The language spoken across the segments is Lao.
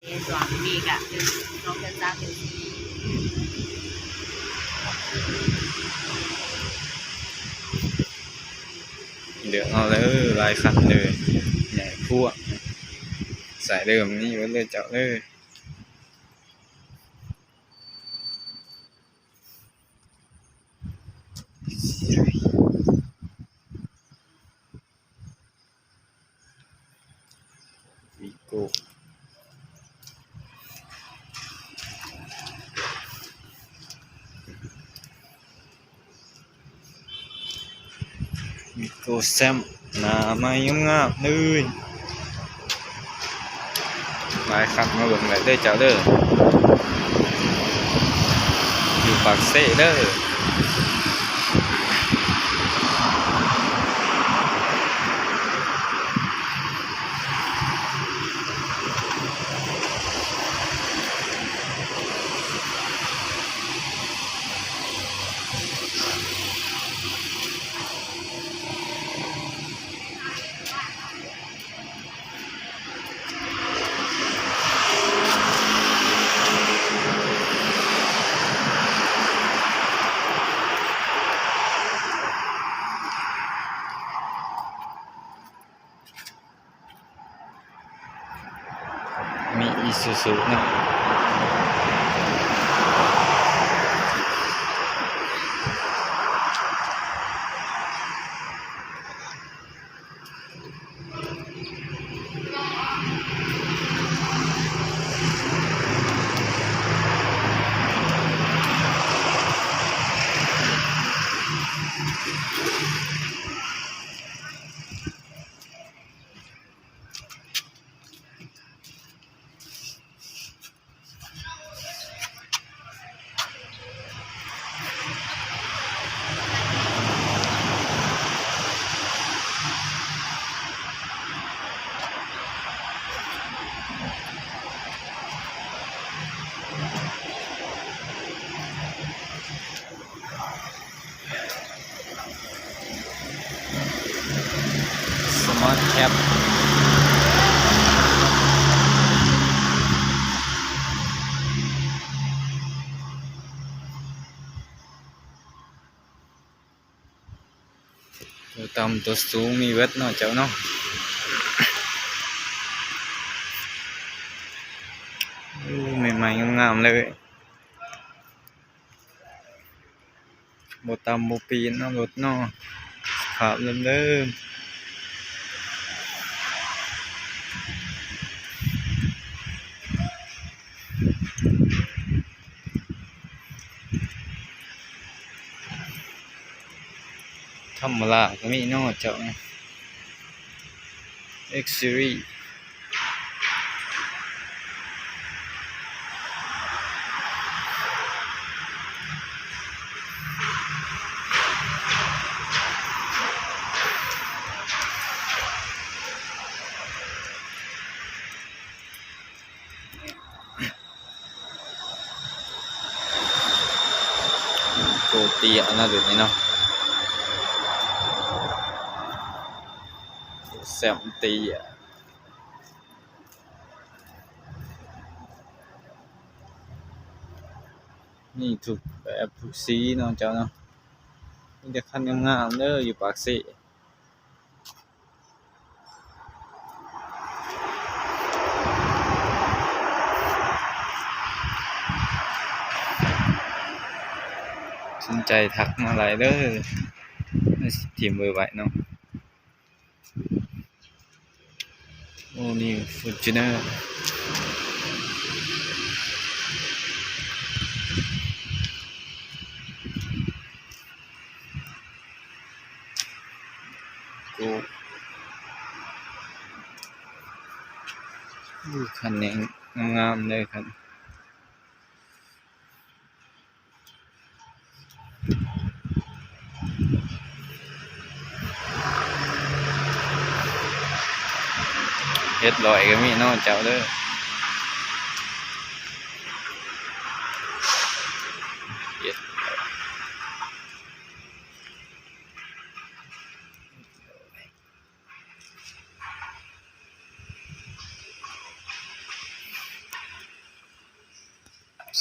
ເປັນສອງ ມີກະເປັນສອງ ເປັນສາມ ເປັນສີ່ ເລືອກເອົາເລີຍ ຫຼາຍຄັນເລີຍ ໃຫຍ່ພວກ ໃສ່ເລີຍ ມີເບິດເລີຍເຈົ້າເລີຍ. ວີໂກ້ ວີໂກ້ແຊມ ໜ້າໃໝ່ງາມໆເລີຍ. ຫຼາຍຄັນ ມາເບິ່ງໄດ້ເດີເຈົ້າເດີ ຢູ່ປາກເຊເດີ. ມີອີຊູຊູເນາະ. ສະມາດແຄັບ ຕົວຕ່ຳຕົວສູງມີເບິດເນາະເຈົ້າເນາະ. ໂອ້ ໃໝ່ໆງາມໆເລີຍ. ບໍ່ຕຳບໍ່ປີນເນາະລົດເນາະ ສະພາບເດີມໆ ທຳມະດາກໍມີເນາະເຈົ້າ. ເອັກຊີຣີ ໂຕເຕ້ຍນະ ແບບນີ້ເນາະ ແຊມເຕ້ຍ. ມີທຸກແບບທຸກສີເນາະເຈົ້າເນາະ ມີແຕ່ຄັນງາມໆເດີ ຢູ່ປາກເຊ. ສົນໃຈທັກມາໄດ້ເດີ ຊິຖິ້ມໄວ້ໄວ້ເນາະ. ໂອ້ ນີ້ຟໍຈູນເນີ ໂອ້ ຄັນນີ້ງາມໆເລີຍຄັນ. ເຈັດຮ້ອຍກໍມີເນາະເຈົ້າເດີ ເຈັດ.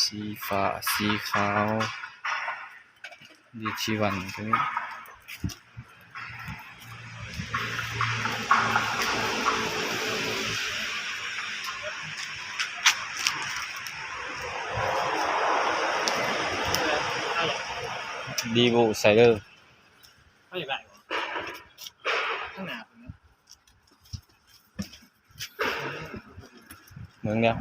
ສີຟ້າ ສີຂາວ ດີທີວັນ ໂຕນີ້ ດີໂວໄຊເດີ ເຮົາຢາກໄດ້ບໍ່? ຂ້າງໜ້າພຸ້ນນະ ເບິ່ງແລ້ວ.